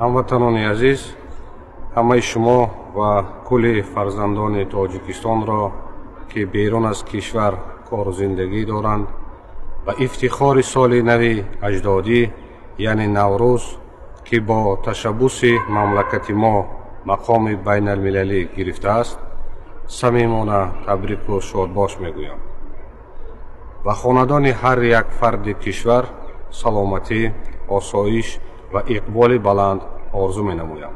Ҳамватанони азиз, ҳамаи шумо ва кулли фарзандони Тоҷикистонро, ки берун аз кишвар кору зиндагӣ доранд, ба ифтихори соли нави аҷдодӣ, яъне Наврӯз, ки бо ташаббуси мамлакати мо мақоми байналмилалӣ гирифтааст, самимона табрику шодбош мегӯям. Ба хонадони ҳар як фарди кишвар саломатӣ, осоиш ва иқболи баланд орзу менамоям.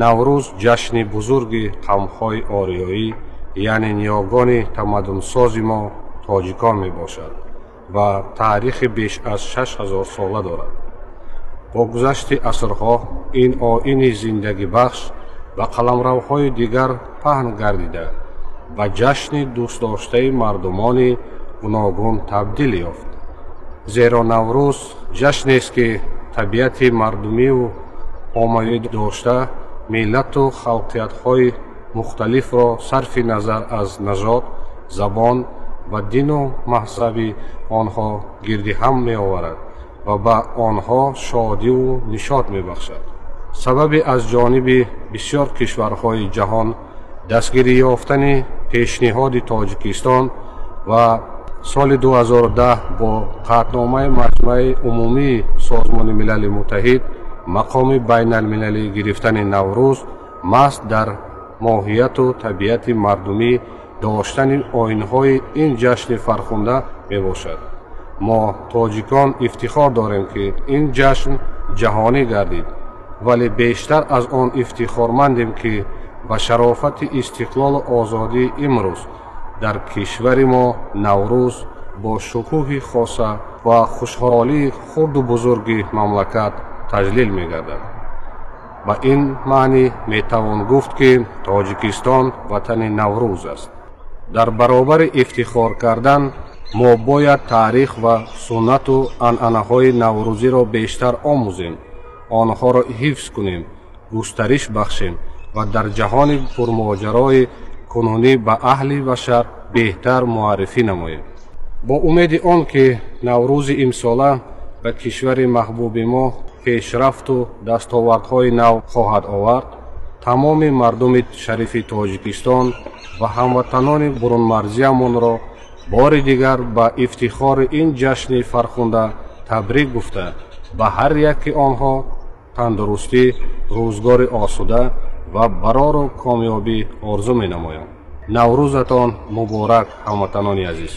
Наврӯз ҷашни бузурги қавмҳои ориёӣ, яъне ниёгони тамаддунсози мо тоҷикон мебошад ва таърихи беш аз 6000 сола дорад. Бо гузашти асрҳо ин оини зиндагибахш ба қаламравҳои дигар паҳн гардида, ба ҷашни дӯстдоштаи мардумони гуногун табдил ёфт. Зеро Наврӯз ҷашнест, ки табиати мардумиву оммавӣ дошта, миллату халқиятҳои мухталифро сарфи назар аз нажод, забон ва дину мазҳаби онҳо гирди ҳам меоварад ва ба онҳо шодиву нишот мебахшад. Сабаби аз ҷониби бисёр кишварҳои ҷаҳон дастгирӣ ёфтани пешниҳоди Тоҷикистон ва соли 2010 бо қатъномаи Маҷмаи Умумии Созмони Милали Муттаҳид мақоми байналмилалӣ гирифтани Наврӯз маҳз дар моҳияту табиати мардумӣ доштани оинҳои ин ҷашни фархунда мебошад. Мо тоҷикон ифтихор дорем, ки ин ҷашн ҷаҳонӣ гардид, вале бештар аз он ифтихормандем, ки ба шарофати истиқлолу озодии имрӯз дар кишвари мо Наврӯз бо шукӯҳи хоса ва хушҳолии хурду бузурги мамлакат таҷлил мегардад. Ба ин маънӣ метавон гуфт, ки Тоҷикистон ватани Наврӯз аст. Дар баробари ифтихор кардан мо бояд таърих ва суннату анъанаҳои наврӯзиро бештар омӯзем, онҳоро ҳифз кунем, густариш бахшем ва дар ҷаҳони пурмоҷарои кунунӣ ба аҳли башар беҳтар муаррифӣ намоем. Бо умеди он ки Наврӯзи имсола ба кишвари маҳбуби мо пешрафту дастовардҳои нав хоҳад овард, тамоми мардуми шарифи Тоҷикистон ва ҳамватанони бурунмарзиямонро бори дигар ба ифтихори ин ҷашни фархунда табрик гуфта, ба ҳар яки онҳо тандурустӣ, рӯзгори осуда ва барору комёбӣ орзу менамоям. Наврӯзатон муборак, ҳамватанони азиз!